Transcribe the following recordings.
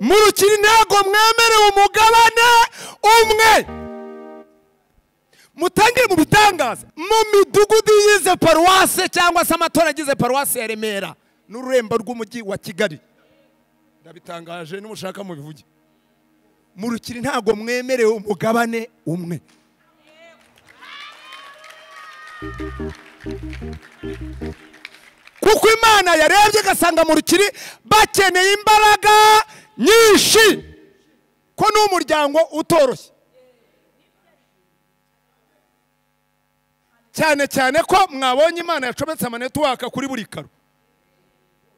Mu Rukiri ntago mwemerewe umugabane umwe. Mutangire mu bitangaza mu midugudu yize paruwase cyangwa se amatora agize paruwase ya Remera n'ururembo rw'umujyi wa Kigali. Ndabitangaje n'umushaka mu bivuge. Mu Rukiri ntago mwemerewe umugabane umwe. Kuko Imana yarebye gasanga mu Rukiri bakeneye imbaraga nyinshi, ko n'umuryango utoroshye. Cyane cyane ko mwabonye Imana yacometse amanetwork kuri buri karo.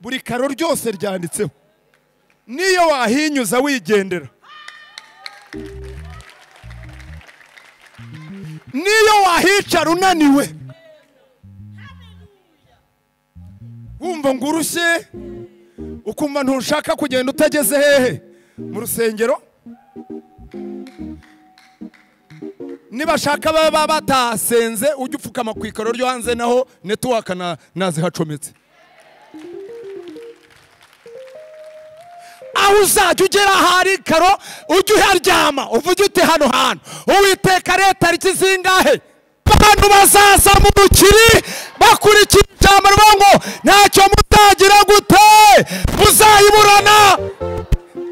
Buri karo ryose ryanditseho. Niyo wahinyuza wigendera, niyo wahicara unaniwe, wumva ngo urushye, ukumva ntushaka kugenda utageze hehe mu rusengero. Nibashaka baba batasenze ujye upfukama ku ikaro ryo hanze, naho network nazihacometse. Aho uzajya ugera ahari ikaro ujye uharyama uvuge uti hano hantu Uwiteka leta tariki zingahe. Abantu bazaza mu Rukiri bakurikira ijambo rivuga ngo ntacyo mutagira gute muzayiburana.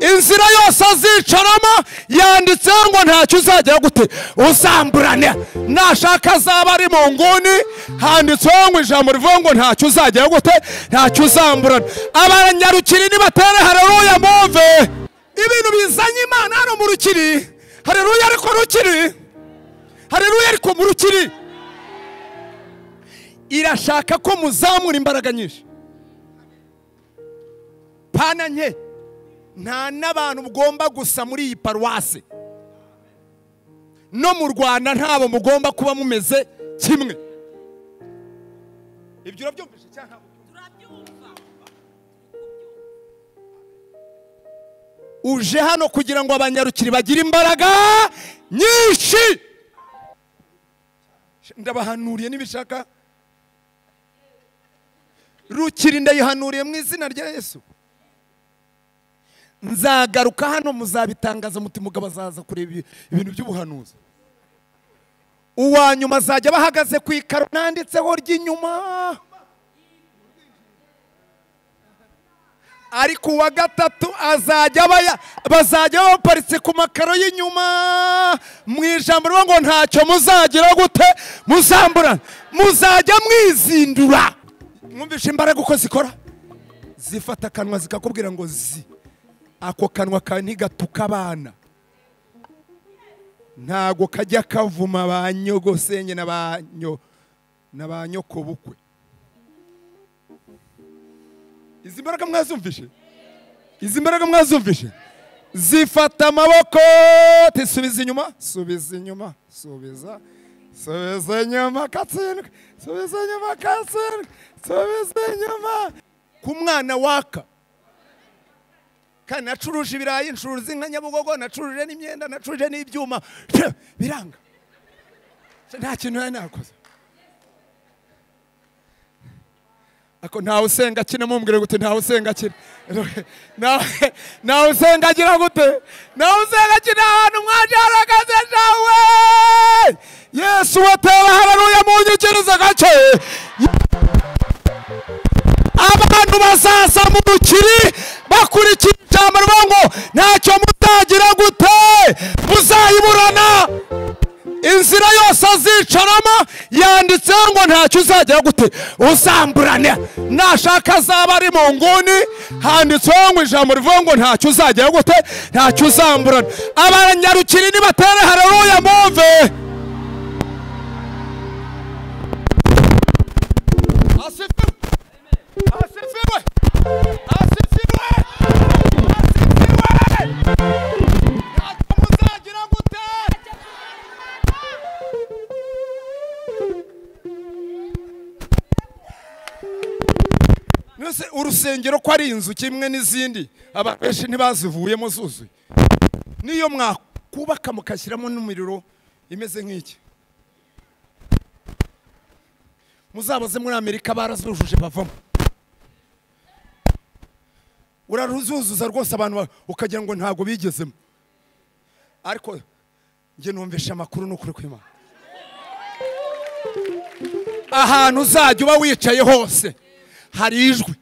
Inzira yose azicaramo yanditseho ngo ntacyo uzagira gute uzamburane. Nashaka azaba ari mu nguni handitseho ngo ijambo rivuga ngo ntacyo uzagira gute ntacyo uzamburana. Abanyarukiri nibatere haleluya mumve ibintu bizanye Imana hano mu Rukiri. Haleluya ariko Rukiri, haleluya ariko mu Rukiri irashaka ko muzamura imbaraga nyinshi. Pana nke nta n'abantu mugomba gusa muri iyi paruwase no mu Rwanda ntabo mugomba kuba mumeze kimwe. Ibyo urabyumvise cyangwa turabyumva? Uje hano kugira ngo abanyarukiri bagire imbaraga nyinshi. Ndabahanuriye nibishaka Rukiri ndayihanuriye mu izina rya Yesu. Nzagaruka hano muzabitangaza muti mugabo azaza kureba ibintu by'ubuhanuzi. Uwa nyuma azajya bahagaze ku ikaro nanditseho ry'inyuma, ariko uwa gatatu azajya bazajya baparitse ku makaro y'inyuma mu ijambo rivuga ngo ntacyo muzagira gute muzamburana, muzajya mwizindura. Mwumvishe imbaraga uko zikora, zifata akanwa zikakubwira ngo zi ako kanwa kawe ntigatuka abana, ntago kajya kavuma ba nyogosenge na ba nyokobukwe. Izi mbaraga mwazumvishe? Izi mbaraga mwazumvishe? Zifata amaboko tisubiza inyuma, subiza inyuma, subiza, subiza inyuma katsindwe, subiza inyuma katsindwe, subiza inyuma. Ku mwana waka kandi nacuruje ibirayi, ncuruza inka Nyabugogo, nacuruje n'imyenda, nacuruje n'ibyuma, biranga nta kintu nari nakoze. Ako ntawe usenga akina, mumbwire gute ntawe usenga akina, ntawe usenga agira gute, ntawe usenga akina. Ahantu mwaje harakaze nawe Yesu watera haleluya munyikiriza gace. Abantu bazaza mu Rukiri bakurikira ijambo rivuga ngo ntacyo mutagira gute muzayiburana. Inzira yose azicaramo yanditseho ngo ntacyo uzagira gute uzamburane. Nashaka azaba ari mu nguni handitseho ngo ijambo rivuga ngo ntacyo uzagira gute ntacyo uzamburana. Abanyarukiri nibatere haleluya mumve. Asifiwe, asifiwe, asifiwe, asifiwe. Ntacyo muzagira gute. Nose urusengero ko ari inzu kimwe n'izindi abantu benshi ntibazivuyemo zuzuye. Niyo mwakubaka mukashyiramo n'umuriro imeze nk'iki, muzabaze muri Amerika barazujuje bavamo. Uraruzuzuza rwose abantu ukagira ngo ntago bigezemo. Ariko nge numvisha amakuru n'ukuri kw'Imana. Ahantu uzajya uba wicaye hose hari ijwi.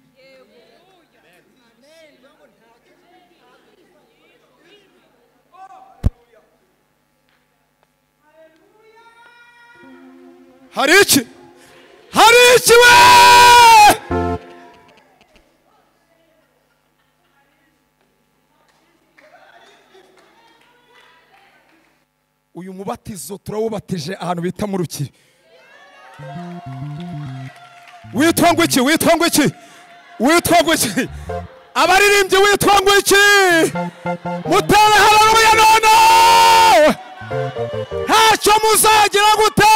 Hari iki? Hari iki we? Uyu mubatizo turawubatije ahantu bita mu Rukiri. Witwa ngo iki? Witwa ngo iki? Witwa ngo iki? Abaririmbyi witwa ngo iki? Mutere haleluya none! Ntacyo muzagira gute?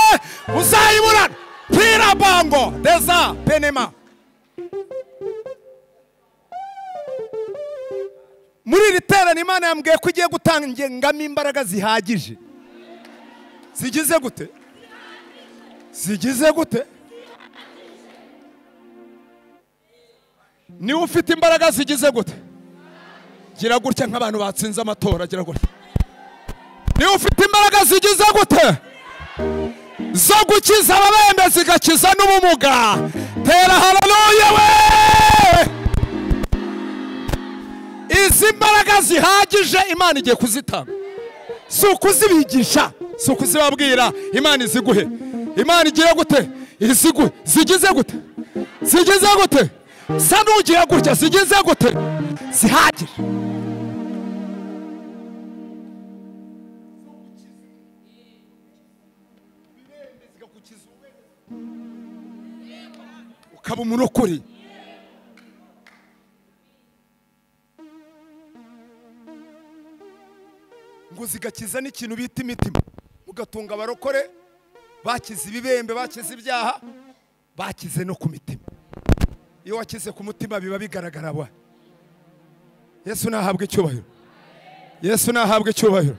Muzayiburana. Pira bango deza penema. Muri iri terana Imana yambwiye ko igiye gutanga ngamo imbaraga zihagije. Zigize gute? Zigize gute? Niba ufite imbaraga zigize gute? Gira gutya nk'abantu batsinze amatora, gira gutya. Niba ufite imbaraga zigize gute? Zo gukiza ababembe zigakiza n'ubumuga. Tera haleluya we! Izi mbaraga zihagije Imana igiye kuzitanga. Si ukuzibigisha, si ukuzibabwira, Imana iziguhe. Imana igira gute? Iziguhe. Zigize gute? Zigize gute? Sa nugira gutya, zigize gute? Zihagije. Ukaba umurokore. Ngo zigakiza n'ikintu bita imitima. Mugatunga abarokore bakize ibibembe, bakize ibyaha, bakize no ku mitima. Iyo wakize ku mutima biba bigaragara bwa. Yesu nahabwe icyubahiro. Yesu nahabwe icyubahiro.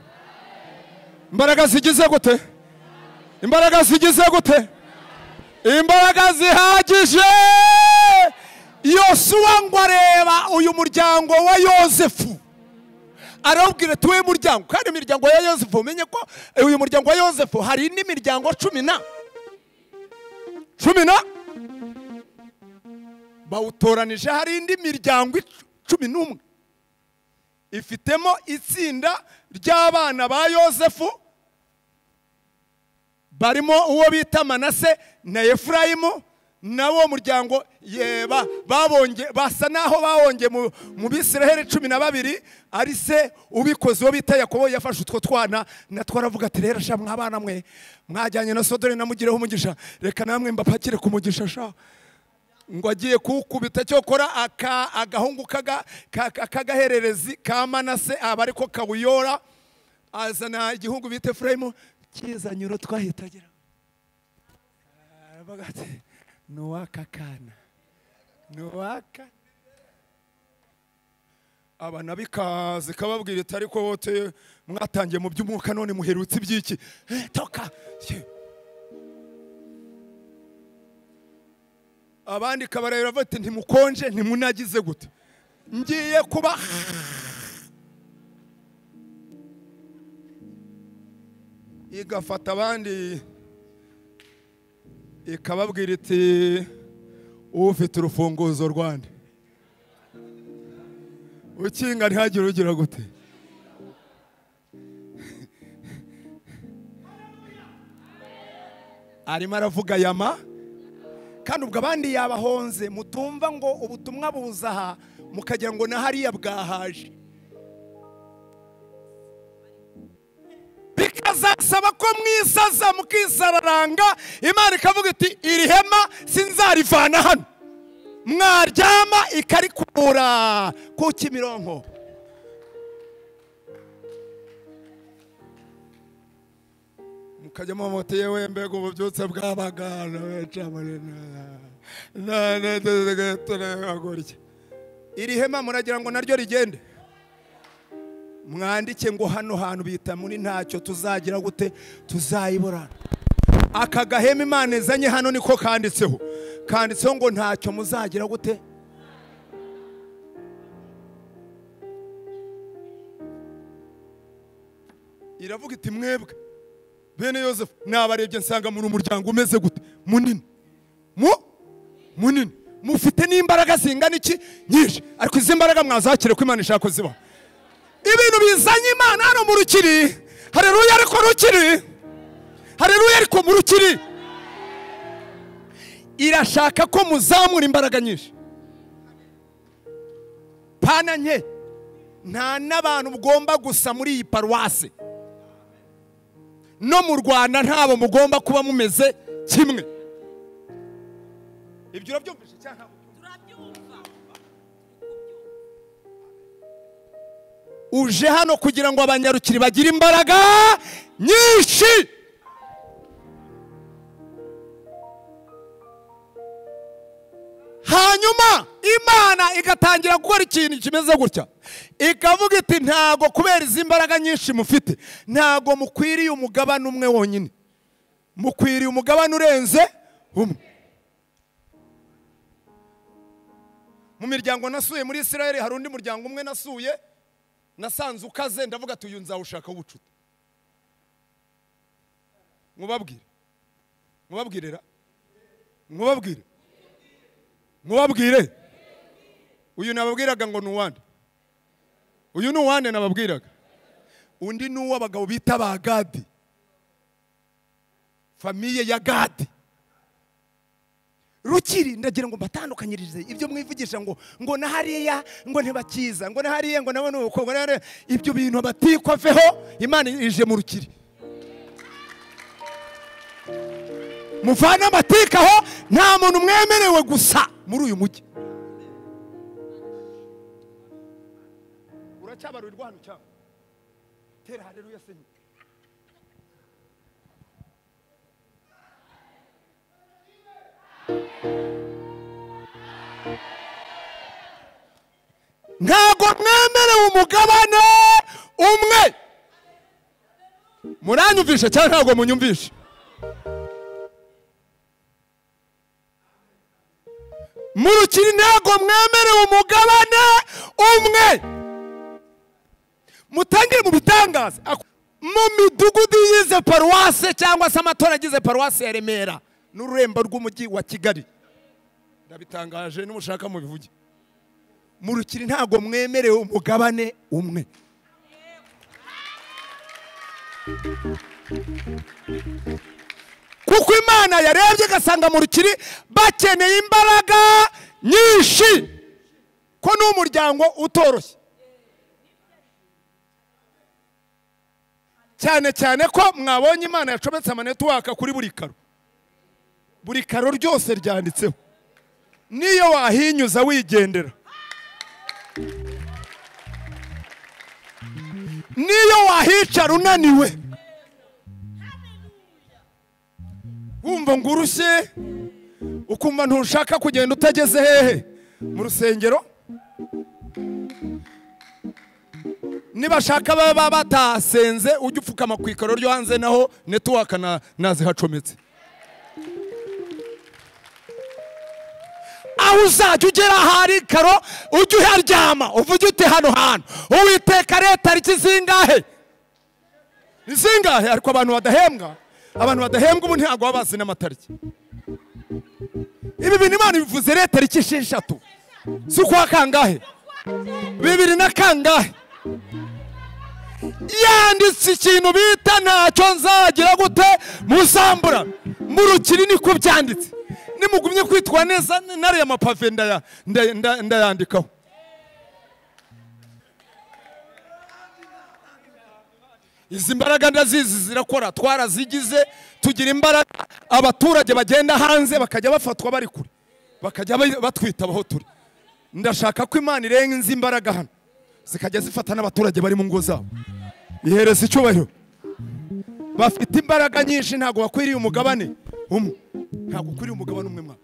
Imbaraga zigize gute? Imbaraga zigize gute? Imbaraga zihagije. Yosuwa ngo areba uyu muryango wa Yosefu, arabwira tuwe muryango. Kandi imiryango ya Yosefu, umenye ko uyu muryango wa Yosefu hari indi miryango 10 na bawutoranije, hari indi miryango 11 ifitemo itsinda ry'abana ba Yosefu barimo uwo bita Manase na Efrayimu. Nawo muryango yeba babonge basa naho bawonge mu Bisiraheli 12 ari se ubikoze uwo bita Yakobo yafashe utwo twana natwo aravuga ati rero sha mwabana mwe mwajyanye na Sodore namugireho umugisha, reka namwe mbapakire ku mugisha sha. Ngo agiye kukubita cyokora agahungu kagahererezi ka Manase aba ariko kawuyora, azana igihungu bita Efrayimu kizanye urutwahitagira aravuga ati nuwaka kana nuwaka. Abana bikaze kababwira iti ariko bote mwatangiye mu by'umwuka none muherutse ibyiki? Toka. Abandi kabareba bati ntimukonje ntimunagize gute, ngiye kuba. Igafata abandi ikababwira iti ufite urufunguzo rwande ukinga ntihagire ugira gute. Arimo aravuga yama, kandi ubwo abandi yabahonze mutumva ngo ubutumwa buza aha mukagira ngo na hariya bwahaje. Bikazasaba ko mwisaza mukisararanga, Imana ikavuga iti iri hema sinzarivana hano, mwaryama ikarikura ku Kimironko. Mukajyamo muti yewe mbega ububyutse bw'abagana iri hema muragira ngo naryo rigende. Mwandike ngo hano hantu bita muri ntacyo tuzagira gute, tuzayiburana. Aka gahema Imana izanye hano niko kanditseho, kanditseho ngo ntacyo muzagira gute. Iravuga iti mwebwe bene Yosefu nabarebye nsanga muri umuryango umeze gute? Munini. Munini. Mufite n'imbaraga zingana iki? Nyinshi. Ariko izi mbaraga mwazakire ko Imana ishaka ko zibaho. Ibintu bizanye Imana hano mu Rukiri. Haleluya, ariko Rukiri. Haleluya, ariko mu Rukiri. Irashaka ko muzamura imbaraga nyinshi. Pana nke. Nta n'abantu mugomba gusa muri iyi paruwase. No mu Rwanda ntabo mugomba kuba mumeze kimwe. Ibyo urabyumvise cyangwa turabyumva? Uje hano kugira ngo abanyarukiri bagire imbaraga nyinshi. Hanyuma Imana igatangira gukora ikintu kimeze gutya, ikavuga iti ntago kubera izi mbaraga nyinshi mufite, ntago mukwiriye umugabane umwe wonyine, mukwiriye umugabane urenze umwe. Mu miryango nasuye muri Israel hari undi muryango umwe nasuye nasanze ukaze, ndavuga ati uyu nzawushaka ubucuti. Mubabwire, mubabwirera, mubabwire, mubabwire. Uyu nababwiraga ngo nuwande. Uyu nuwande nababwiraga. Undi nuwo abagabo bita ba Gadi. Famiye ya Gadi. Rukiri ndagira ngo mbatandukanyirize ibyo mwivugisha ngo ngo na hariya ngo ntibakiza, ngo na hariya ngo nabo nuko, ngo na ibyo bintu abatikwa veho. Imana ije mu Rukiri. Muvana amatika aho, nta muntu mwemerewe gusa muri uyu mujyi. Uracyabarurirwa hano cyangwa? Tera haleluya senyi. Ntago mwemerewe umugabane umwe. Muranyumvisha cyangwa ntago munyumvisha? Mu Rukiri ntago mwemerewe umugabane umwe. Mutangire mu bitangaza. Mu midugudu yize paruwase cyangwa se amatora agize paruwase ya Remera n'ururembo rw'umujyi wa Kigali, ndabitangaje n'umushaka mu bivuge. Mu Rukiri ntago mwemerewe umugabane umwe. Kuko Imana yarebye igasanga mu Rukiri bakeneye imbaraga nyinshi, ko n'umuryango utoroshye. Cyane cyane ko mwabonye Imana yacometse amanetwaka kuri buri karo. Buri karo ryose ryanditseho. Niyo wahinyuza wigendera, niyo wahicara unaniwe, wumva ngo urushye, ukumva ntushaka kugenda utageze hehe mu rusengero. Nibashaka baba batasenze ujye upfukama ku ikaro ryo hanze, naho network nazihacometse. Aho uzajya ugera ahari karo ujye uharyama uvuge uti hano hantu Uwiteka leta tariki zingahe? Zingahe? Ariko abantu badahembwa, abantu badahembwa ubu ntabwo baba bazi n'amatariki. Ibi bintu Imana bivuze leta tariki 6 z'ukwa kangahe? 20 na kangahe? Yanditse ikintu bita ntacyo nzagira gute muzambura. Mu Rukiri niko byanditse. Nimugumye kwitwa neza nariya mapave ndayandikaho. Izi mbaraga ndazizi zirakora, twarazigize tugira imbaraga. Abaturage bagenda hanze bakajya bafatwa bari kure, bakajya batwita aho turi. Ndashaka ko Imana irenze imbaraga hano zikajya zifata n'abaturage bari mu ngo zabo. Ihereza icyubahiro. Bafite imbaraga nyinshi, ntago bakwiriye umugabane umwe. Ntago ukwiriye umugabane umwe mwa.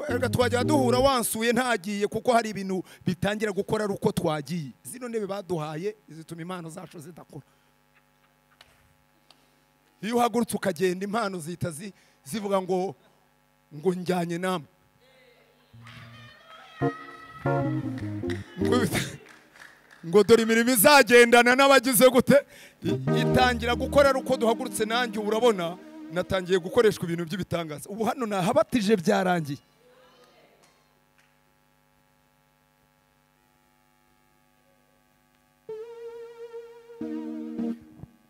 Erega twajya duhura wansuye ntagiye, kuko hari ibintu bitangira gukora ari uko twagiye. Zino ntebe baduhaye zituma impano zacu zidakora. Iyo uhagurutse ukagenda impano zihita zivuga ngo ngo njyanye namwe. Ngo dore imirimo izagendana n'abagize gute itangira gukora uko duhagurutse. Nanjye urabona natangiye gukoreshwa ibintu by'ibitangaza. Ubu hano nahabatije byarangiye.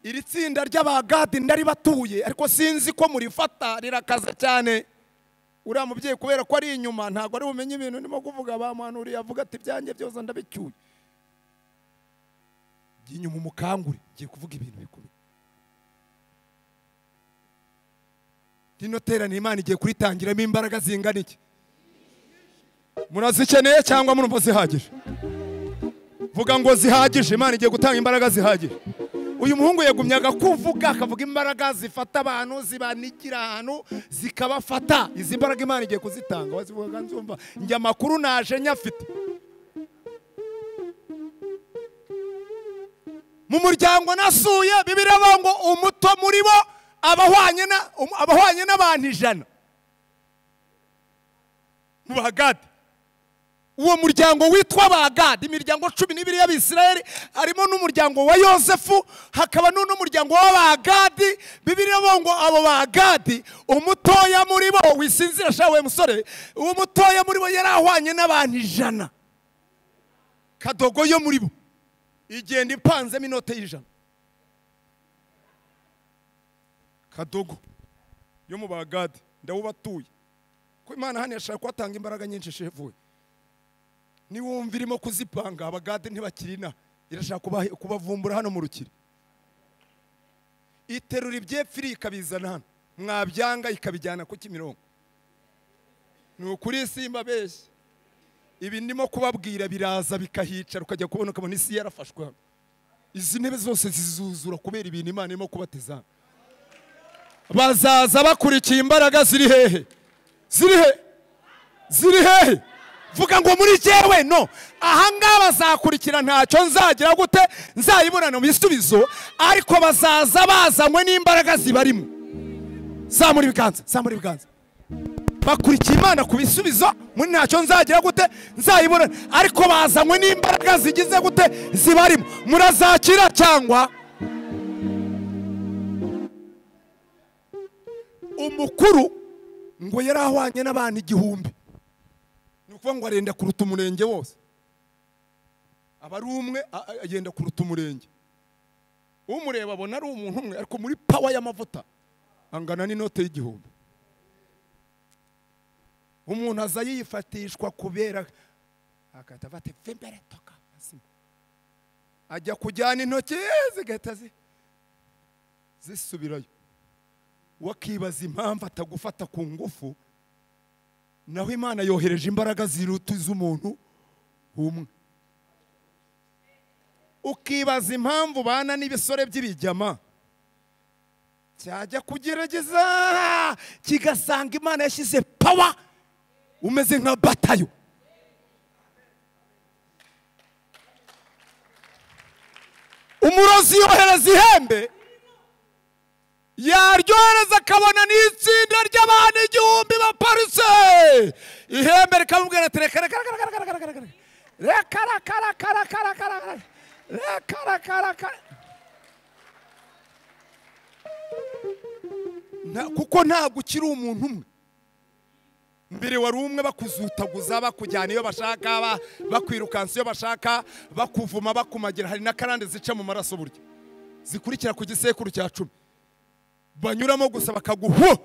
Iri tsinda ry'abagadi ndari batuye, ariko sinzi ko murifata rirakaza cyane. Uriya mubyeyi kubera ko ari inyuma ntabwo ari bumenye ibintu ndimo kuvuga, bamuhanuriye avuga ati byanjye byose ndabicyuye. Inyuma umukangure, ngiye kuvuga ibintu bikomeye. Rino teraniro Imana igiye kuritangiramo imbaraga zingana iki? Murazikeneye cyangwa murumva zihagije? Vuga ngo zihagije. Imana igiye gutanga imbaraga zihagije. Uyu muhungu yagumyaga kuvuga akavuga imbaraga zifata abantu zibanigira ahantu zikabafata. Izi mbaraga Imana igiye kuzitanga. Wazivuga nzumva njye amakuru naje nyafite. Mu muryango nasuye Bibiliya ivuga ngo umuto muri bo abahwanye n'abantu 100 mu Bagadi. Uwo muryango witwa Bagadi, imiryango 12 y'Abisirayeli, harimo n'umuryango wa Yosefu, hakaba n'umuryango w'Abagadi. Bibiliya ivuga ngo abo Bagadi umutoya muri bo wisinzira shawe musore, uwo mutoya muri bo yarahwanye n'abantu 100. Kadogo yo muri bo igenda ipanzemo inote y'100. Kadogo yo mu Bagadi ndawubatuye. Ko Imana hano yashaka kwatanga imbaraga nyinshi shevuye. Niwumva irimo kuzipanga Abagadi ntibakirina, irashaka kubavumbura hano mu rukiri. Iterura ibyepfiri ikabizana hano, mwabyanga ikabijyana ku Kimironko. Ni ukuri simba beshye. Ibi ndimo kubabwira biraza bikahicara ukajya kubona ukabona isi yarafashwe hano. Izi ntebe zose zizuzura kubera ibintu Imana irimo kubateza. Bazaza bakurikiye imbaraga ziri hehe? Ziri he? Ziri hehe? Vuga ngo muri jewe no. Ahangaha bazakurikira ntacyo nzagira gute nzayiburana mu bisubizo, ariko bazaza bazanywe n'imbaraga zibarimo. Zamura ibiganza, zamura ibiganza. Bakurikiye Imana ku bisubizo muri ntacyo nzagira gute nzayiburana, ariko bazanywe n'imbaraga zigize gute zibarimo. Murazakira cyangwa? Umukuru ngo yarahwanye n'abantu 1000. Ni ukuvuga ngo arenda kuruta umurenge wose. Aba ari umwe agenda kuruta umurenge. Umureba abona ari umuntu umwe, ariko muri power y'amavuta angana n'inote y'1000. Umuntu aza yifatishwa kubera akata bate imbere toka ajya kujyana intoki zigahita zisubirayo. Wakibaza impamvu atagufata ku ngufu, naho Imana yohereje imbaraga ziruta iz'umuntu umwe. Ukibaza impamvu bana n'ibisore by'ibijyama cyajya kugerageza kigasanga Imana yashyize power, umeze nka batayo. Umurozi yohereza ihembe, yaryohereza akabona n'itsinda ry'abantu 1000 baparitse. Ihembe rikamubwira ati reka reka reka reka reka reka reka reka reka reka reka reka reka reka reka, kuko ntabwo ukiri umuntu umwe. Mbere wari umwe bakuzutaguza bakujyana iyo bashaka, bakwirukansa iyo bashaka, bakuvuma bakumagira. Hari n'akarande zica mu maraso burya zikurikira ku gisekuru cya 10 banyuramo gusa bakaguhu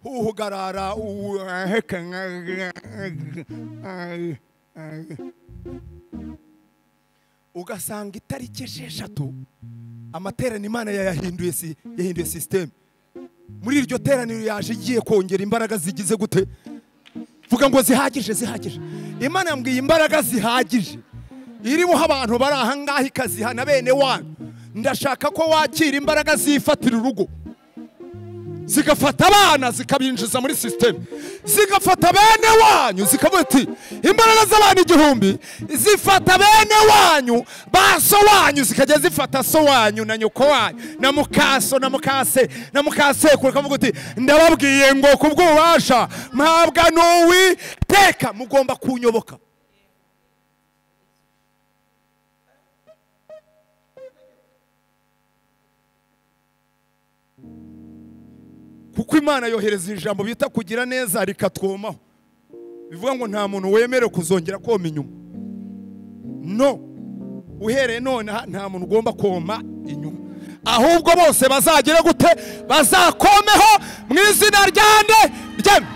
uhugarara. Ugasanga itariki 6 amateraniro Imana yayahinduye, si yahinduye system. Muri iryo teraniro yaje igiye kongera imbaraga zigize gute? Vuga ngo zihagije, zihagije. Imana yambwiye imbaraga zihagije irimo abantu bari aha ngaha ikazihana bene wanyu. Ndashaka ko wakira imbaraga zifatira urugo, zigafata abana zikabinjiza muri system, zigafata bene wanyu zikavuga ati imbaraga z'abantu 1000 zifata bene wanyu baso wanyu, zikajya zifata so wanyu na nyoko wanyu na mukaso na mukase na mukasekuru, kavuga ati ndababwiye ngo kubw'ububasha mpabwa n'Uwiteka mugomba kunyoboka. Kuko Imana yohereza ijambo bita kugira neza rikatwomaho. Bivuga ngo nta muntu wemerewe kuzongera koma inyuma. No, uhereye none nta muntu ugomba koma inyuma, ahubwo bose bazagera gute? Bazakomeho mu izina ryande rye.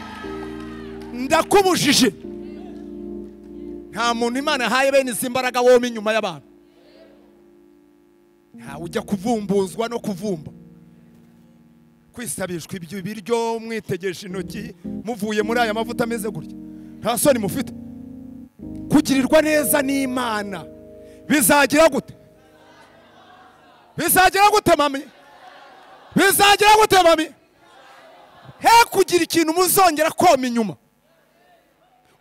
Ndakubujije, nta muntu Imana yahaye bene izi mbaraga woma inyuma y'abantu. Nta ujya kuvumbuzwa no kuvumba, kwisabishwa ibyo biryo mwitegereje intoki muvuye muri aya mavuta ameze gutya. Nta soni mufite. Kugirirwa neza n'Imana bizagira gute? Bizagira gute mami? Bizagira gute mami? He kugira ikintu muzongera koma inyuma.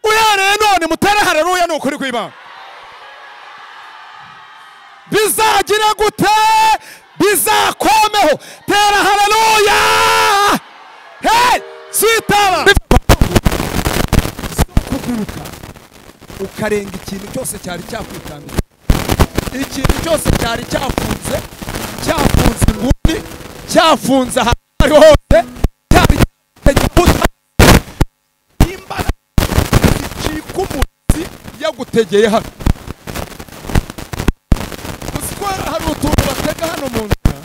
Uhereye none mutere haleluya nukuri kw'Imana. Bizagira gute? Bizakomeho. Tera haleluya. Hey, sitaba kuguruka ukarenga ikintu cyose cyari cyakwitambika, ikintu cyose cyari cyafunze, cyafunze inguni, cyafunze ahantu hose, cyari cyafunze imbaraga zicika umuzi yagutegeye hano. Uziko hari utuntu batega hano mu nzira,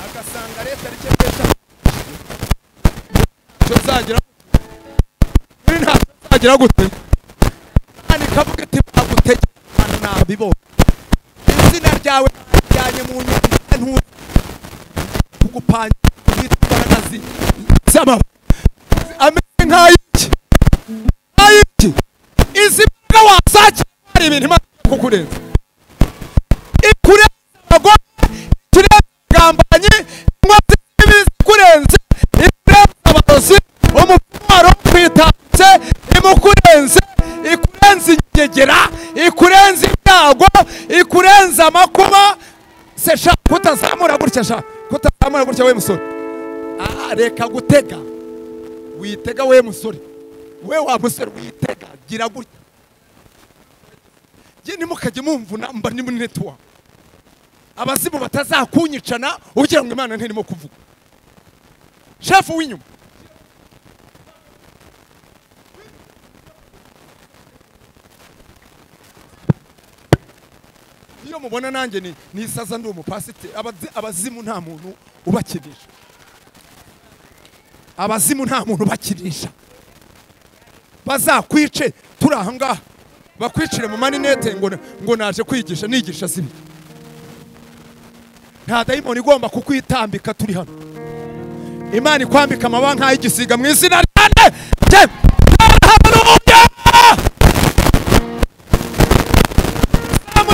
agasanga leta rikekesha cyo zagira muri nta zagira gute, kandi kavuga ati bagutegeye nabi bo izina ryawe ryanye mu nyanja ntu kugupanya imbaraga z'amaboko ameze nk'ayiki ayiki. Izi mbaraga wazakira hari ibintu Imana kukurenza, ikurenza abagore, ikurenza abagambanyi, inkozi z'ibibi zikurenze, ikurenza abarozi, umupfumaro kwitambitse imukurenze, ikurenze ingegera, ikurenze ibyago, ikurenze amakuba. Se sha kutazamura gutya, sha kutazamura gutya we musore. Ah, reka gutega, witega we musore, we wa musore witega, gira gutya. Jye nimukajye mumvuna mba ni muri network. Abazimu batazakunyicana ugira ngo Imana ntirimo kuvuga. Shefu w'inyuma iyo mubona nanjye ni nisaza ndi umupasiteri. Abazimu nta muntu ubakinisha, abazimu nta muntu ubakinisha. Bazakwice turi aha ngaha, bakwicire mu maninete ngo naje kwigisha, nigisha sibi. Nta dayimoni igomba kukwitambika turi hano. Imana ikwambika amababa nk'ay'igisiga mu izina ryande.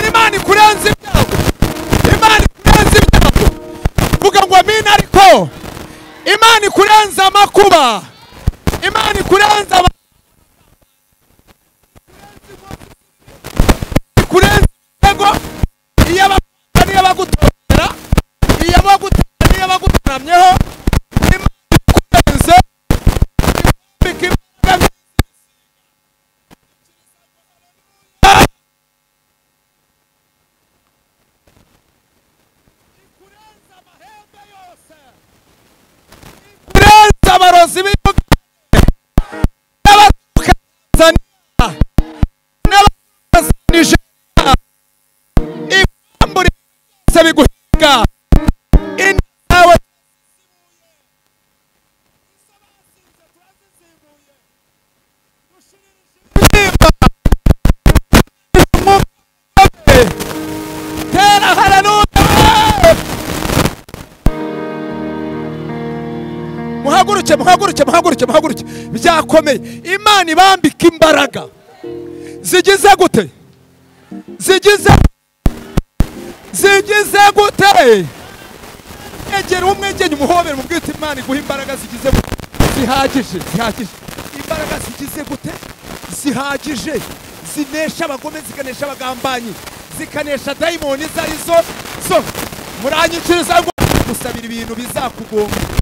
Imana ikurenze ibyago, Imana ikurenze ibyago. Vuga ngo amina. Ariko Imana ikurenze amakuba, Imana ikurenze ikurenze ibyago. Iyo abagutorera, iyo abagutera, iyo abagutaramyeho, Imana ikurenze ikwambika imbaraga. Ikurenze abarozi b'Uganda, n'abaturuka Tanzania, n'abaturuka Nigeria, ikwambura byose biguhiga. Indawe tera haleluya. Muhaguruke, muhaguruke, muhaguruke, muhaguruke. Byakomeye. Imana ibambika imbaraga zigize gute? Zigize gute? Egera umwegenye umuhobere mubwite Imana iguha imbaraga zigize gute? Zihagije, zihagije. Imbaraga zigize gute? Zihagije, zinesha abagome, zikanesha abagambanyi, zikanesha dayimoni izo arizo zo. Muranyikiriza ngo gusabira ibintu bizakugonga.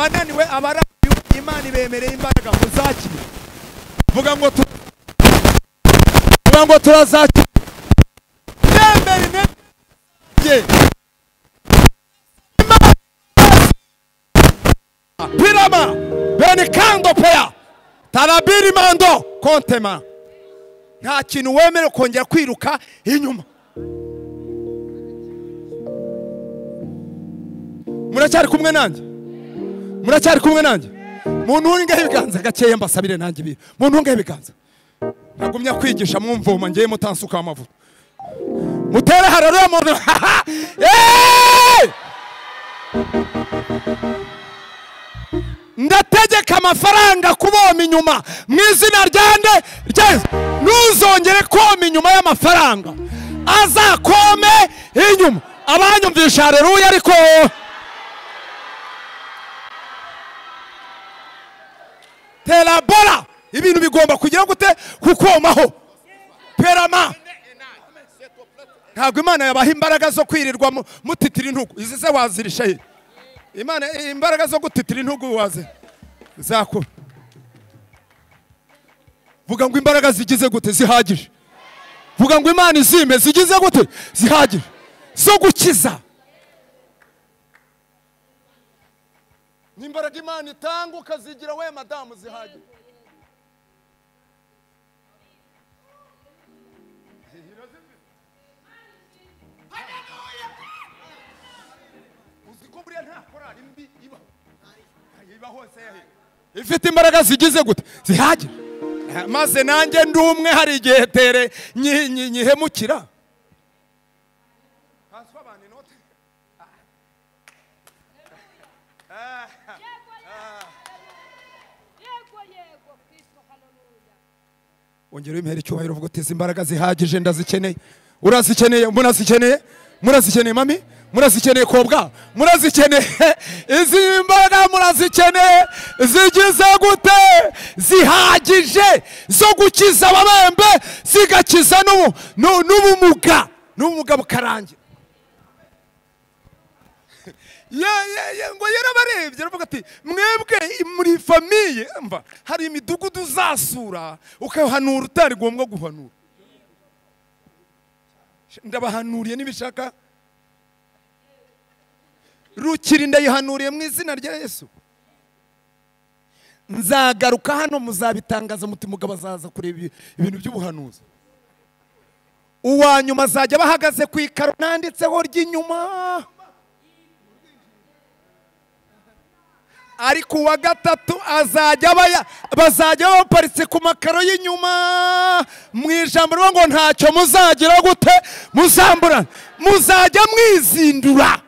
Abananiwe abarayu Imana ibemereye imbaraga muzakira. Vuga ngo vuga ngo turazakira. Yemere intege. Pirama benikando peya tarabiri mando kontema. Nta kintu wemere kongera kwiruka inyuma. Muracyari kumwe nanjye? Muracyari kumwe nanjye? Muntu ungahe ibiganza gakeya mbasabire nanjye bi. Muntu ungahe ibiganza. Nagumya kwigisha mwumvoma ngiye mutansuka amavuta. Mutere haleluya muntu. Eh! Ndategeka amafaranga kuboma inyuma mu izina ryande rya nuzongere koma inyuma y'amafaranga azakome inyuma. Abanyumvisha haleluya ariko terabora ibintu bigomba kugira gute kukomaho perama. Ntabwo Imana yabaha imbaraga zo kwirirwa mutitira intugu izi se wazirisha he? Imana imbaraga zo gutitira intugu waze zako. Vuga ngo imbaraga zigize gute zihagije. Vuga ngo Imana izime zigize gute zihagije zo gukiza. Nimbaraga Imana itanga ukazigira we madamu zihagije. Ifite imbaraga zigize gute zihagije. Maze nanjye ndumwe hari igihe tere nyihemukira. Ongera impera icyubahiro uvuga uti imbaraga zihagije ndazikeneye. Urazikeneye, munazikeneye, murazikeneye mami, murazikeneye kobwa, murazikeneye izi mbaraga murazikeneye zigize gute zihagije zo gukiza ababembe zigakiza n'ubumuga n'ubumuga bukarangira. Ngo yarabarebye aravuga ati mwebwe muri famiye mva hari imidugudu uzasura ukahanura utari gombwa guhanura. Ndabahanuriye nibishaka Rukiri ndayihanuriye mu izina rya Yesu. Nzagaruka hano muzabitangaza muti mugabo azaza kureba ibintu by'ubuhanuzi. Uwanyuma azajya bahagaze ku ikaro nanditseho ry'inyuma. Ariko uwa gatatu azajya bazajya baparitse ku makaro y'inyuma mu ijambo ngo ntacyo muzagira gute muzambura muzajya mwizindura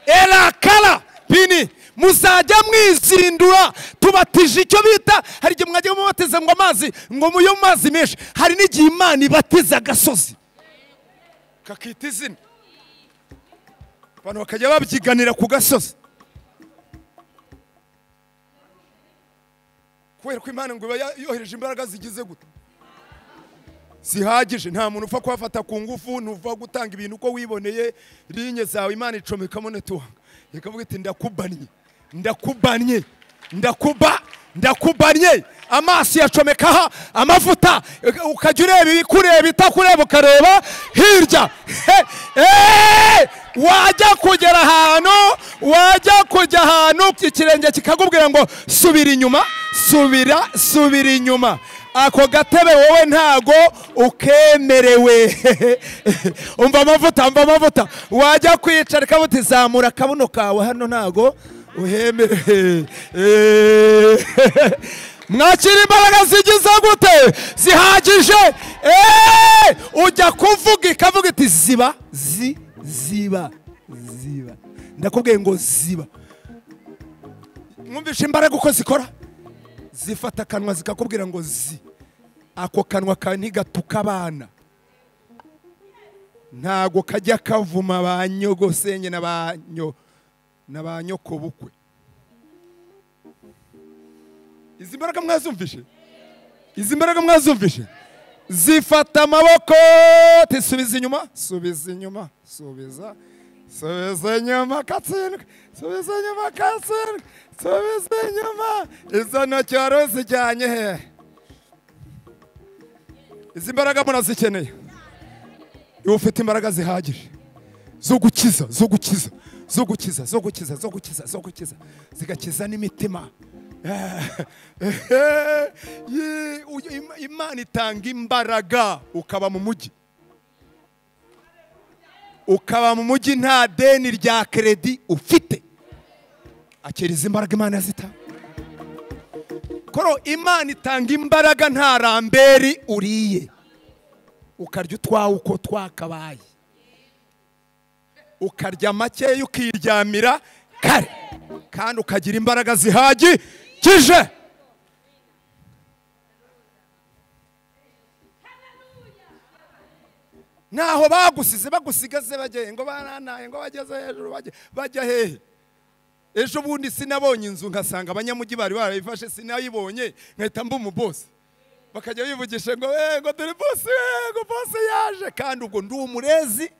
erakara bini muzajya mwizindura. Tubatije icyo bita hari igihe mwajya mubatiza ngo amazi ngo muyo mazi menshi, hari n'igihe Imana ibatiza agasozi kakita izina abantu bakajya babyiganira ku gasozi. Kubera ko Imana ngo yohereje imbaraga zigize gute zihagije. Nta muntu upfa kuhafata ku ngufu, ntuva gutanga ibintu uko wiboneye. Linye zawe Imana icomekamo netuwanga ikavuga iti ndakubannye ndakubannye ndakubannye. Amaso yacomekaho amavuta ukajya ureba ibikureba itakureba ukareba hirya. Wajya kugera ahantu, wajya kujya ahantu ikirenge kikakubwira ngo subira inyuma, subira subira inyuma. Ako gatebe wowe ntago ukemerewe. Umva amavuta, umva amavuta. Wajya kwicara kabuti zamura kabuno kawe hano ntago uhemerewe. Mwakira imbaraga zigize gute zihagije. Ujya kuvuga ikavuga iti ziba ziba ziba. Ndakubwiye ngo ziba. Mwumvishe imbaraga uko zikora? Zifata akanwa zikakubwira ngo zi. Ako kanwa kawe ntigatuka abana, ntago kajya kavuma ba nyogosenye na ba nyokobukwe. Izi mbaraga mwazumvishe? Izi mbaraga mwazumvishe? Zifata amaboko tisubiza inyuma, subiza inyuma, subiza. Subiza inyuma katsindwe, subiza inyuma katsindwe, subiza inyuma. Izo ntoki wari uzijyanye he? Izi mbaraga murazikeneye. Iyo ufite imbaraga zihagije zo gukiza, zo gukiza, zo gukiza, zo gukiza, zo gukiza, zo gukiza, zigakiza n'imitima. Imana itanga imbaraga ukaba mu mujyi. Ukaba mu mujyi nta deni rya kredi ufite. Akiriza imbaraga Imana zita. Koro Imana itanga imbaraga nta ramberi uriye. Ukarya utwawe uko twakabaye. Ukarya make ukiryamira kare. Kandi ukagira imbaraga zihagije. Naho bagusize bagusigaze bagiye ngo baranaye ngo bageze hejuru bajya hehe. Ejo bundi sinabonye inzu ngasanga abanyamujyi bari barayifashe sinayibonye nkahita mba umubosi. Bakajya bivugisha ngo ngo dore bosi, ngo bosi yaje, kandi ubwo ndi umurezi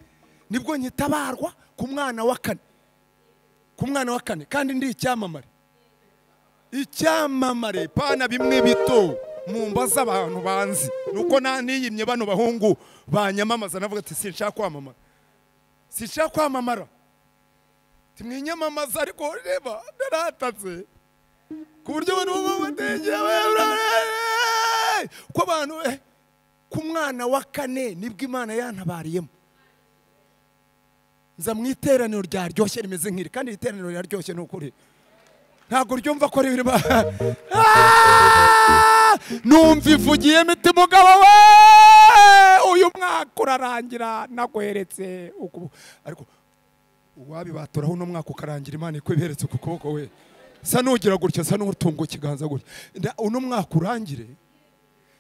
nibwo nyitabarwa ku mwana wa kane. Ku mwana wa kane kandi ndi icyamamare. Icyamamare pana bimwe bito mumbaza abantu banzi nuko naniyimye bano bahungu banyamamaza navuga ati sinshaka kwamamara. Sinshaka kwamamara. Timwinyamamaza ariko reba naratatse ku buryo abantu babategewe ko abantu ku mwana wa kane nibwo Imana yantabariyemo. Nza mu iteraniro ryaryoshye rimeze nk'iri, kandi iteraniro ryaryoshye n'ukuri ntabwo ryumva ko riri numva ivugiye miti mugabo we uyu mwaka urarangira nakweretse uku. Ariko uwabibaturaho uno mwaka ukarangira Imana ikwiberetse ku kuboko we, sa nugira gutya, sa n'utunga ikiganza gutya, uno mwaka urangire.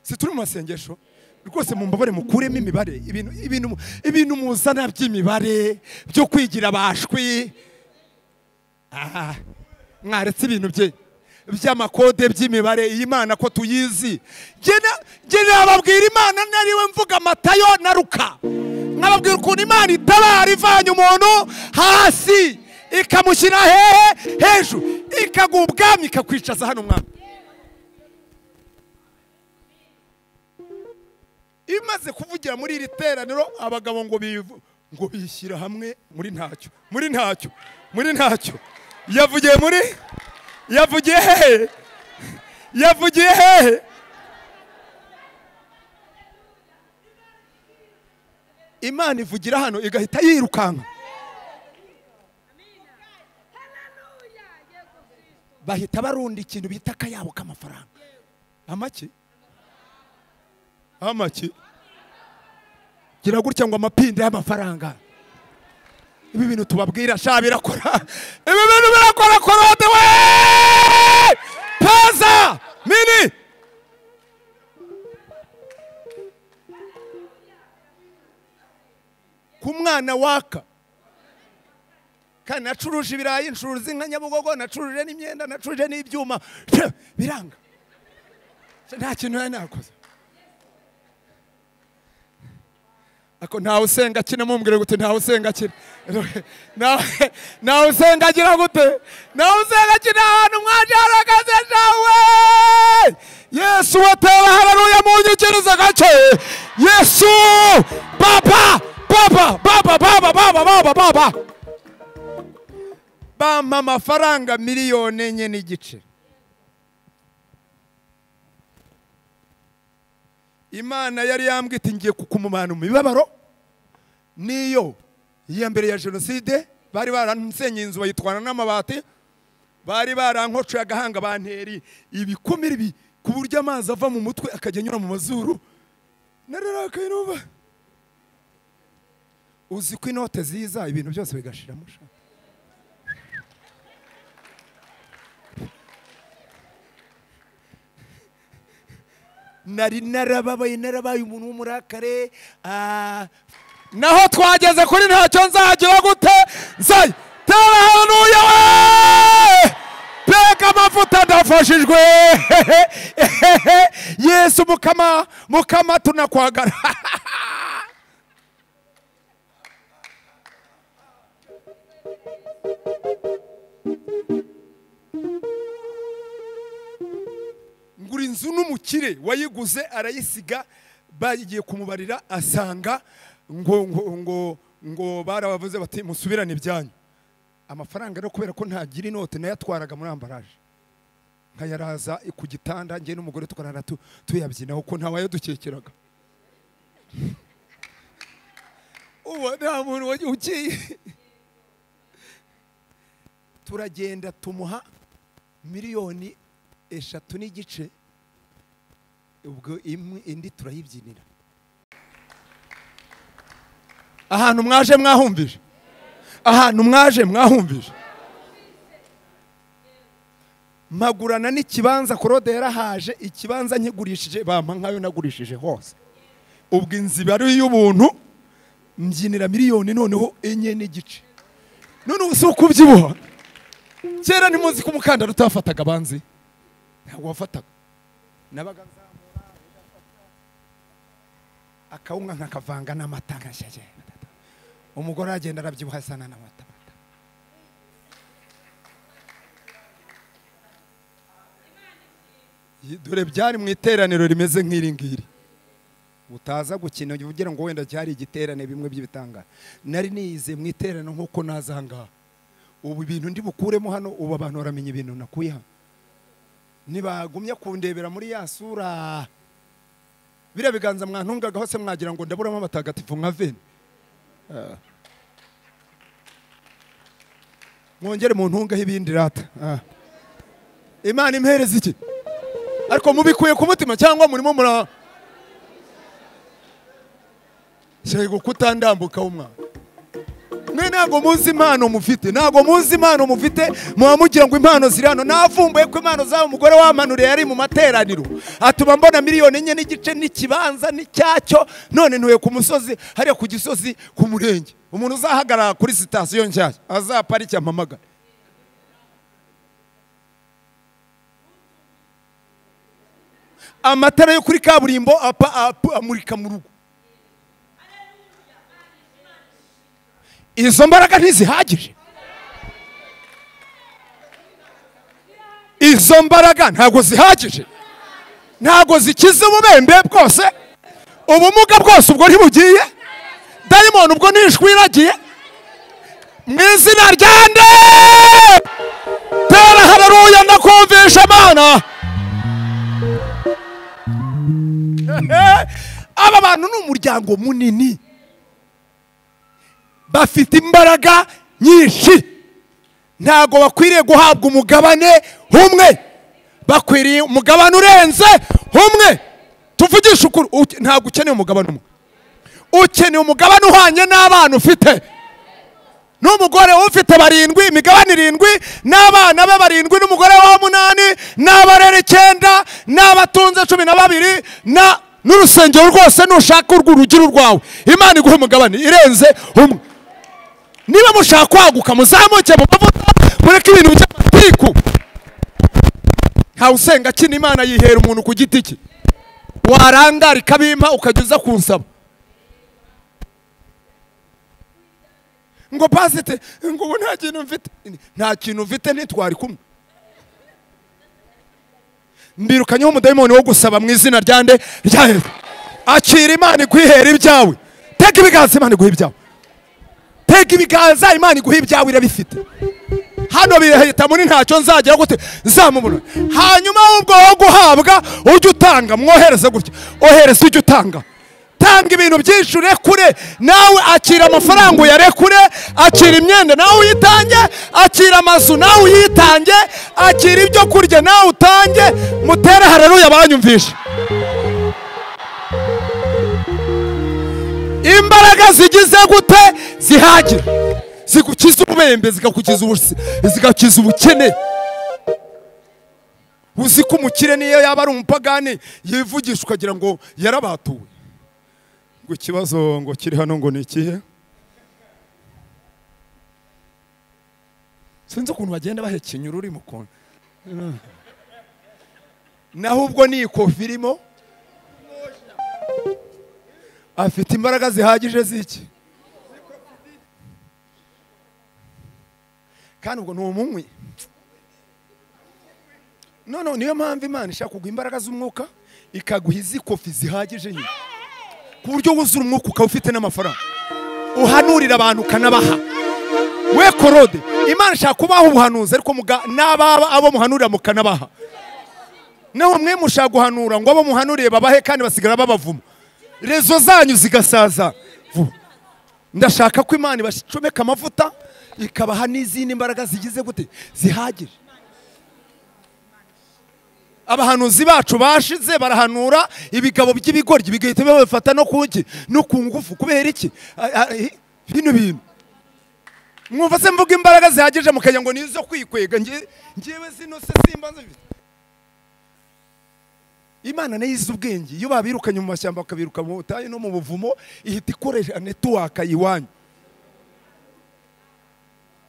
Si turi mu masengesho rwose mumbabare mukuremo imibare, ibintu muzana by'imibare byo kwigira abashwi. Mwaretse ibintu bye by'amakode by'imibare. Iyi Imana ko tuyizi. Jye nababwira Imana nariwe mvuga Matayo na Luka, nkababwira ukuntu Imana itabara ivanye umuntu hasi ikamushyira hehe hejuru, ikaguha ubwami ikakwicaza hano mwami. Imaze kuvugira muri iri teraniro abagabo ngo bishyira hamwe muri ntacyo, muri ntacyo, muri ntacyo. Yavugiye muri, yavugiye hehe, yavugiye hehe. Imana ivugira hano igahita yirukanka. Bahita barunda ikintu bita akayabo k'amafaranga. Amaki? Amaki? Gira gutya ngo amapinde y'amafaranga. Ibi bintu tubabwira sha birakora. Ibi bintu birakora korode we! Paza! Mini! Ku mwana waka. Kandi nacuruje ibirayi, ncuruza inka Nyabugogo, nacuruje n'imyenda, nacuruje n'ibyuma. Biranga. Nta kintu nari nakoze. Ako ntawe usenga akina, mumbwire gute ntawe usenga akina. Ntawe usenga agira gute? Ntawe usenga akina ahantu mwaje harakaze nawe. Yesu watera haleluya munyikiriza gace. Yesu baba baba baba baba baba baba baba. Bampa amafaranga 4.5 miliyoni. Imana yari yambwiye iti ngiye kukumumana mu mibabaro. Niyo iya mbere ya jenoside bari baransenye inzu bayitwana n'amabati, bari barankocuye agahanga banteri ibikomere bi ku buryo amazi ava mu mutwe akajya anyura mu mazuru. Nararakaye numva uzi ko inote ziza ibintu byose bigashiramo. Nari narababaye, narabaye umuntu w'umurakare. Naho twageze kuri ntacyo nzagira gute nzay tera haleluya we peka amavuta ndafashijwe. Yesu mukama mukama tunakwagara. N'umukire wayiguze arayisiga, bagiye kumubarira asanga ngo ngo ngo ngo barabavuze bati musubirane ibyanyu. Amafaranga rero kubera ko ntagira inote nayatwaraga muri ambaraje, nkayaraza ku gitanda njye n'umugore tukarara tuyabyina kuko ntawayadukekeraga. Ubu nta muntu ugiye. Turagenda tumuha 3.5 miliyoni, ubwo imwe indi turayibyinira. Ahantu mwaje mwahumvije, ahantu mwaje mwahumvije. Magurana n'ikibanza Claude yarahaje, ikibanza nkigurishije bampa nkayo nagurishije hose. Ubwo inzu ari y'ubuntu, mbyinira miliyoni noneho 4.5. None ubu si ukubyibuha. Kera ntimuzi ko umukandara utafataga abanzi, ntabwo wafataga. Nabaga nzamura akawunga nkakavanga n'amata nkashyashya, umugore aragenda arabyibuha asana n'amata. Dore byari mu iteraniro rimeze nk'iri ngiri, utaza gukina ugira ngo wenda cyari igiterane bimwe by'ibitanga. Nari nize mu iteraniro nk'uko naza aha ngaha. Ubu ibintu ndi bukuremo hano, ubu abantu baramenya ibintu nakuye hano. Nibagumya kundebera muri ya sura, biriya biganza mwantungaga hose mwagira ngo ndaburamo abatagatifu nka veni. Mwongere muntungaho ibindi rata. Imana impereza iki? Ariko mubikuye ku mutima cyangwa murimo mura shego kutandambuka umwana? Mwe ntabwo muzi impano mufite, ntabwo muzi impano mufite. Muba mugira ngo impano ziri hano. Navumbuye ko impano zabo umugore wamanuriye yari mu materaniro, atuma mbona 4.5 miliyoni n'ikibanza n'icyacyo. None ntuye ku musozi hariya ku Gisozi ku murenge. Umuntu uzahagarara kuri sitasiyo nshyashya azaparike ampamagare. Amatara yo kuri kaburimbo amurika mu rugo. Izo mbaraga ntizihagije, izo mbaraga ntabwo zihagije, ntabwo zikiza ububembe bwose, ubumuga bwose. Ubwo ntibugiye, dayimoni ubwo ntishwiragiye mu izina rya nde? Tera haleluya, ndakumvisha Mana. Aba bantu ni umuryango munini, bafite imbaraga nyinshi. Ntabwo bakwiriye guhabwa umugabane umwe, bakwiriye umugabane urenze umwe. Tuvugishe ukuri, ntabwo ukeneye umugabane umwe, ukeneye umugabane uhwanye n'abana ufite n'umugore. Ufite barindwi, imigabane irindwi, n'abana be barindwi, n'umugore wa munani, n'abarera icyenda, n'abatunze 12, na n'urusengero rwose. Nushaka urwo urugira urwawe, Imana iguha umugabane irenze umwe. Niba mushaka kwaguka, muzamuke mu mavuta, mureke ibintu by'amatiku. Ntawe usenga akina. Imana yihera umuntu ku giti cye. Warangara ikabimpa, ukajya uza kunsaba ngo pasite, ngo ubu nta kintu mfite, nta kintu mfite. Ntitwari kumwe. Mbirukanyeho umudayimoni wo gusaba mu izina rya nde? Rya Yesu. Akira Imana iguhera ibyawe. Tega ibiganza, Imana iguha ibyawe. Tega ibiganza, Imana iguha ibyawe, irabifite. Hano birahita muri ntacyo nzagera gute nzamubona. Hanyuma ubwo wo guhabwa ujye utanga, mwohereze gutya, ohereza, ujye utanga. Tanga ibintu byinshi, urekure nawe. Akira amafaranga uyarekure, akira imyenda nawe uyitange, akira amazu nawe uyitange, akira ibyo kurya nawe utange. Mutere haleluya banyumvishe. Imbaraga zigize gute? Zihagije, zigukiza ububembe, zikagukiza ubusi, zigakiza ubukene. Uzi ko umukire niyo yaba ari umupagani yivugisha ukagira ngo yarabatuwe, ngo ikibazo ngo kiri hano ngo ni ikihe? Sinzi ukuntu bagenda bahekenya ururimi ukuntu. Naho ubwo ni ikofi irimo, afite imbaraga zihagije z'iki? Kandi ubwo ni umunywi. No niyo mpamvu Imana ishaka kuguha imbaraga z'umwuka, ikaguha izi kofi zihagije nyine, ku buryo wuzura umwuka ukaba ufite n'amafaranga uhanurira abantu ukanabaha. We Korode, Imana ishaka kubaha ubuhanuzi, ariko n'ababa abo muhanurira mukanabaha. Naho mwe mushaka guhanura ngo abo muhanuriye babahe, kandi basigara babavuma, rezo zanyu zigasaza vuba. Ndashaka ko Imana ibacomeka amavuta, ikabaha n'izindi mbaraga zigize gute zihagije. Abahanuzi bacu bashize barahanura ibigabo by'ibigoryi bigahita babafata no kuki no ku ngufu. Kubera iki? Bino bintu mwumva se mvuga imbaraga zihagije mukajya ngo nizo kwikwega. Ngewe zino se simba nzifite. Imana nayo izi ubwenge, iyo babirukanye mu mashyamba bakabiruka mu butayu no mu buvumo, ihita ikoresha network iwanyu.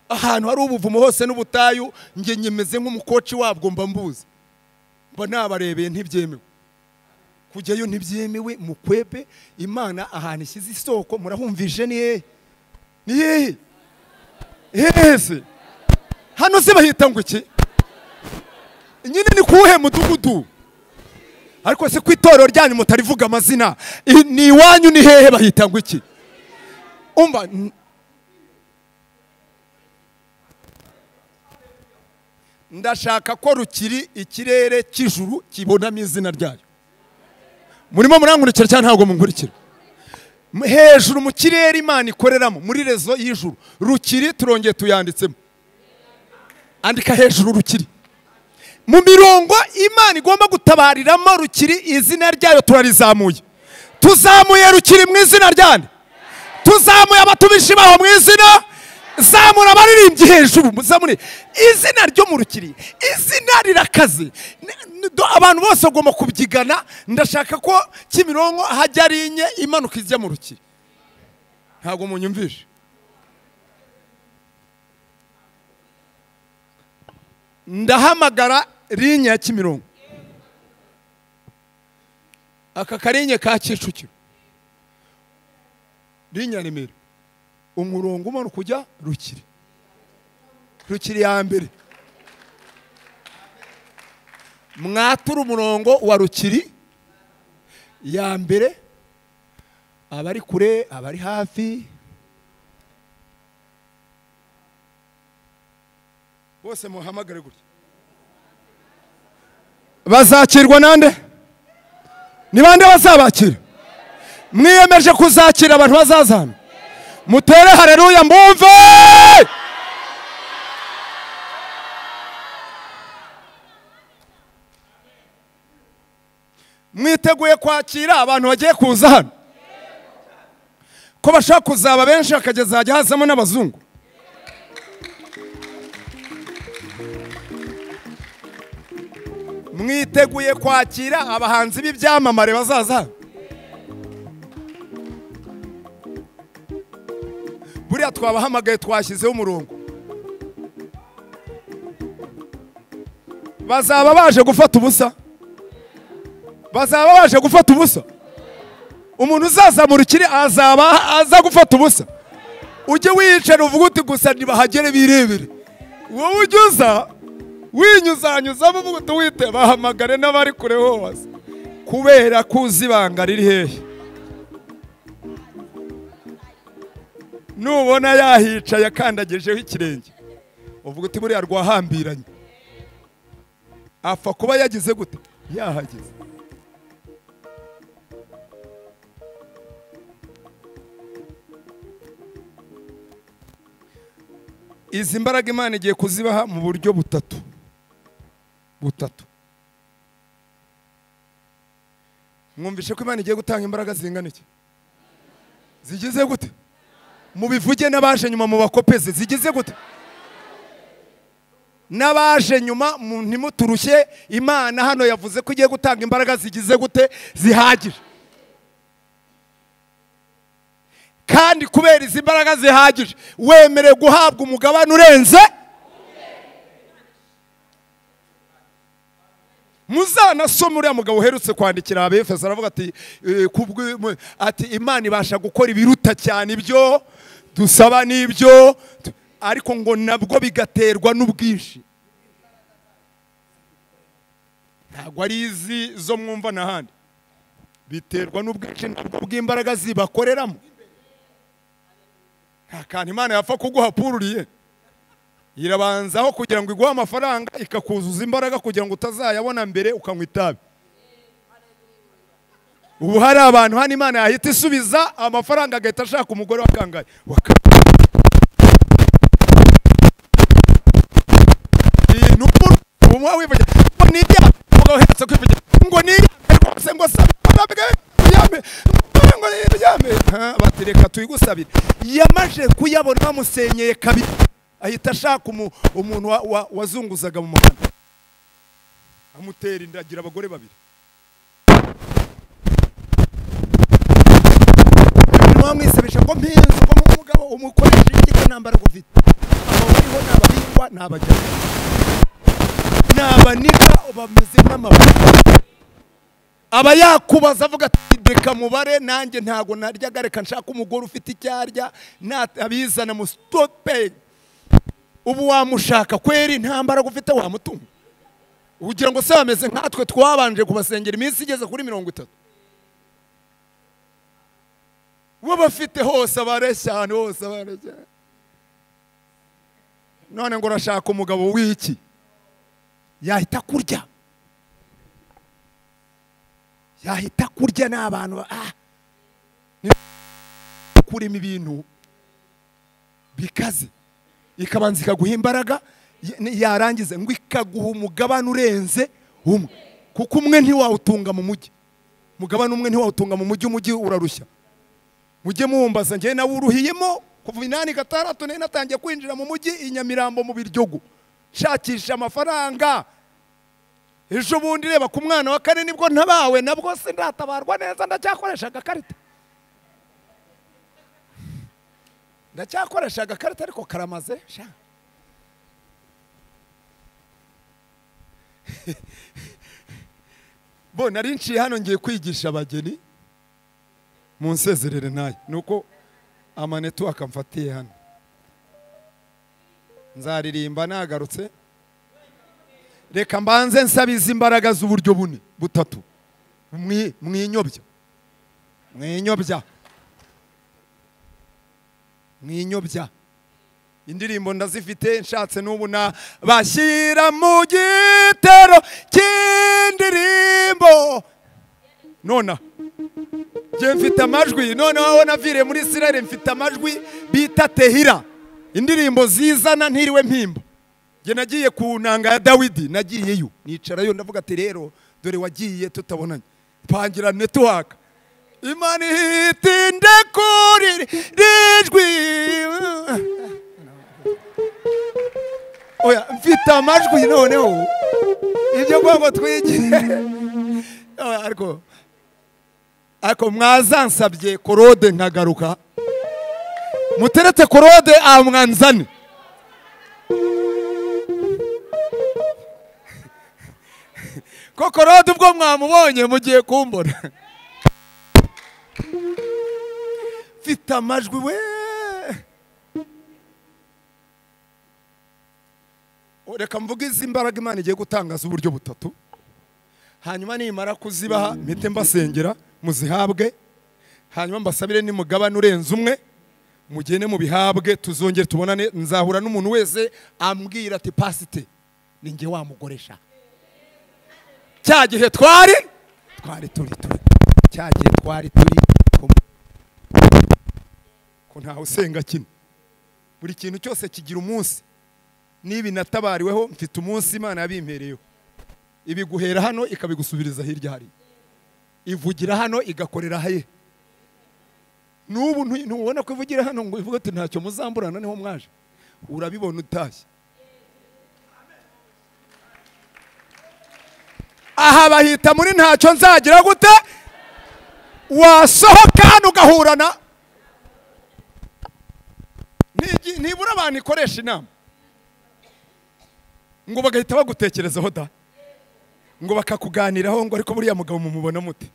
Ahantu hari ubuvumo hose n'ubutayu, nge nyemeze nk'umukoci wabwo mba mbuzi, mba nabarebeye ntibyemewe kujyayo, ntibyemewe mukwebe. Imana ahantu ishyize isoko murahumvije ni hehe? Ni hehe? Hehe se hano se bahita ngo iki nyine? Ni kuwuhe mudugudu? Ariko se ku itorero ryanyu mutarivuga amazina, ni iwanyu ni hehe bahita ngo iki? Umva, ndashaka ko Rukiri ikirere cy'ijuru kibonamo izina ryayo. Murimo murankurikira cyangwa ntabwo munkurikira? Hejuru mu kirere Imana ikoreramo, muri rezo y'ijuru, Rukiri turongeye tuyanditsemo. Andika hejuru Rukiri. Mu mirongo Imana igomba gutabariramo Rukiri, izina ryayo turarizamuye. Tuzamuye Rukiri mu izina ryande, tuzamuye abatumishi baho mu izina, zamura abaririmbyi hejuru, muzamure izina ryo mu Rukiri. Izina rirakaze, abantu bose bagomba kubyigana. Ndashaka ko Kimironko hajya ari inye imanuka ijya mu Rukiri. Ntabwo munyumvishe. Ndahamagara rinye ya Kimironko, aka karinye ka Kicukiro, rinye ya Remera, umurongo umanuka ujya Rukiri. Rukiri ya mbere. Mwatura umurongo wa Rukiri ya mbere, abari kure abari hafi bose muhamagare gutya. Bazakirwa nande? Ni bande bazabakira? Mwiyemeje kuzakira abantu bazazana? Mutere haleluya mbumve. Mwiteguye kwakira abantu bagiye kuza hano? Ko bashaka kuzaba benshi hakageza hajya hazamo n'abazungu. Mwiteguye kwakira abahanzi b'ibyamamare bazaza? Buriya twabahamagaye twashyizeho umurongo. Bazaba baje gufata ubusa. Bazaba baje gufata ubusa. Umuntu uzaza mu Rukiri azaba aza gufata ubusa. Ujye wicara uvuga uti gusa ntibahagere birebere. Wowe ujye uza winyuzanyuzamo uvuga uti wite bahamagare n'abari kure hose. Kubera ko uzi ibanga riri hehe. Nubona yahicaye akandagijeho ikirenge, uvuga uti buriya rwahambiranye. Apfa kuba yagize gute? Yahageze. Izi mbaraga Imana igiye kuzibaha mu buryo butatu. Butatu. Mwumvishe ko Imana igiye gutanga imbaraga zingana iki? Zigize gute? Mubivuge n'abaje nyuma mubakopeze. Zigize gute? N'abaje nyuma ntimuturushye. Imana hano yavuze ko igiye gutanga imbaraga zigize gute? Zihagije. Kandi kubera izi mbaraga zihagije wemerewe guhabwa umugabane urenze. Muzanasoma uriya mugabo uherutse kwandikira Abefeso, aravuga ati ati Imana ibasha gukora ibiruta cyane ibyo dusaba n'ibyo, ariko ngo nabwo bigaterwa n'ubwinshi. Ntabwo ari izi zo mwumva n'ahandi, biterwa n'ubwinshi ntabwo bw'imbaraga zibakoreramo. Nta kantu Imana yapfa kuguha pururiye, irabanzaho kugira ngo iguhe amafaranga ikakuzuza imbaraga kugira ngo utazayabona mbere ukanywa itabi. Ubu hari abantu hano Imana yahita isubiza amafaranga agahita ashaka umugore wa kangahe. Batereka tuyigusabire. Yamaje kuyabona bamusenyeye kabiri, ahita ashaka umuntu wazunguzaga mu muhanda, amutera inda, agira abagore babiri. Mwamwisabisha ko mpinzi ko umugabo umukoresha iki ko ntambara gufite. Abo bariho n'ababingwa n'abajya n'abanika bameze nk'amabuye. Aba yakubaza avuga ati reka mubare nanjye ntago naryaga, reka nshaka umugore ufite icyarya abizana mu stope. Ubu wamushaka kweri nta mbaraga ufite wamutunga? Ugira ngo se bameze nkatwe twabanje kubasengera iminsi igeze kuri 30. Bo bafite hose abareshya, ahantu hose abareshya. None ngo urashaka umugabo w'iki? Yahita kurya, yahita kurya n'abantu. Kurima ibintu bikaze, ikabanza ikaguha imbaraga, yarangiza ngo ikaguha umugabane urenze umwe, kuko umwe ntiwawutunga mu mujyi. Umugabane umwe ntiwawutunga mu mujyi, umujyi urarushya. Mujye muwumbaza, njye nawe uruhiyemo kuva 86 nari natangiye kwinjira mu mujyi i Nyamirambo mu Biryogo nshakisha amafaranga. Ejo bundi reba ku mwana wa kane nibwo ntabawe, nabwo se ndatabarwa neza, ndacyakoresha agakarita, ndacyakoresha agakarita ariko karamaze sha. Bo nari nciye hano ngiye kwigisha abageni, munsezerere nayo nuko amanetu akamfatiye hano, nzaririmba nagarutse. Reka mbanze nsabiza imbaraga z'uburyo bune butatu. Mwinyobya, mwinyobya, mwinyobya. Indirimbo ndazifite nshatse n'ubu na bashyira mu gitero cy'indirimbo. Nona je mfite amajwi, noneho navire muri Israel mfite amajwi bita Tehira, indirimbo zizana ntiriwe mpimba. Je nagiye ku nanga ya Dawidi, nagiyeyo nicarayo ndavuga ati rero dore wagiye tutabonanye, pangira network. Imana itinde kuri rijwi. Oya mfite amajwi noneho ibyo ngo twigire. Ariko mwazansabye korode nkagaruka, muteretse korode amwanzane. Ko korode ubwo mwamubonye mugiye kumbona. Mfite amajwi we. Reka mvuge izi mbaraga Imana igiye gutangaza uburyo butatu, hanyuma nimara kuzibaha mpite mbasengera muzihabwe, hanyuma mbasabire nimugabane urenze umwe mugene mubihabwe, tuzongere tubonane. Nzahura n'umuntu wese ambwira ati pasite ni nge wamugoresha. Cya gihe twari turi cya gihe twari turi ko ntawe usenga kino. Buri kintu cyose kigira umunsi. Nibi natabariweho mfite umunsi Imana yabimpereyeho. Ibiguhera hano ikabigusubiriza hirya hari. Ivugira hano igakorera haye. Nubu ntubona ko ivugira hano ngo ivuga ati ntacyo muzamburana niho mwaje. Urabibona utashye. Aha bahita muri ntacyo nzagira gute, wasohoka hano ugahurana. Nibura abantu ikoresha inama ngo bagahita bagutekerezaho da, ngo bakakuganiraho ngo ariko buriya mugabo mumubona mute,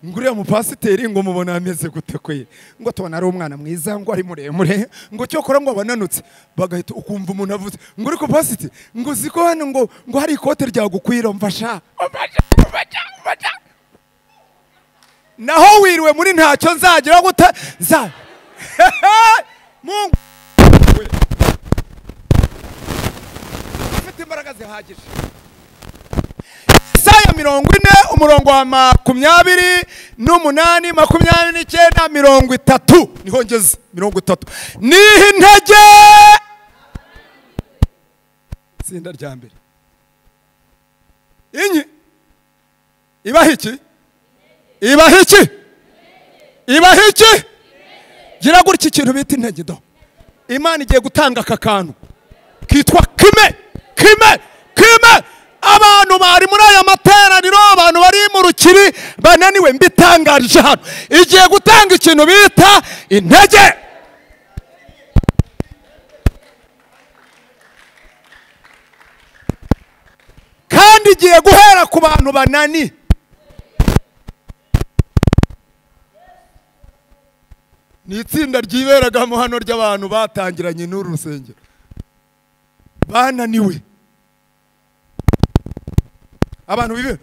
Ngo uriya mupasiteri ngo mubona ameze gute kwe, ngo tubona ari umwana mwiza, ngo ari muremure, ngo cyokora ngo abananutse. Bagahita ukumva umuntu avuze ngo ariko pasiteri ngo uziko hano ngo hari ikote ryagukwira, mfasha mfasha mfasha. Naho wiriwe muri ntacyo nzagira gute za Mungu ufite imbaraga zihagije. Isaya 40 umurongo wa 28 29 30 niho ngeze 30. Nihe intege itsinda rya mbere inyi ibaha iki? Ibaha iki? Ibaha iki? Gira gutya ikintu bita intege do. Imana igiye gutanga aka kantu kitwa kime kime kime. Abantu bari muri aya materaniro, abantu bari mu rukiri bananiwe, mbitangarije hano igiye gutanga ikintu bita intege. Kandi igiye guhera ku bantu banani. Ni itsinda ryiberagamo hano ry'abantu batangiranye n'uru rusengero bananiwe. Abantu bibe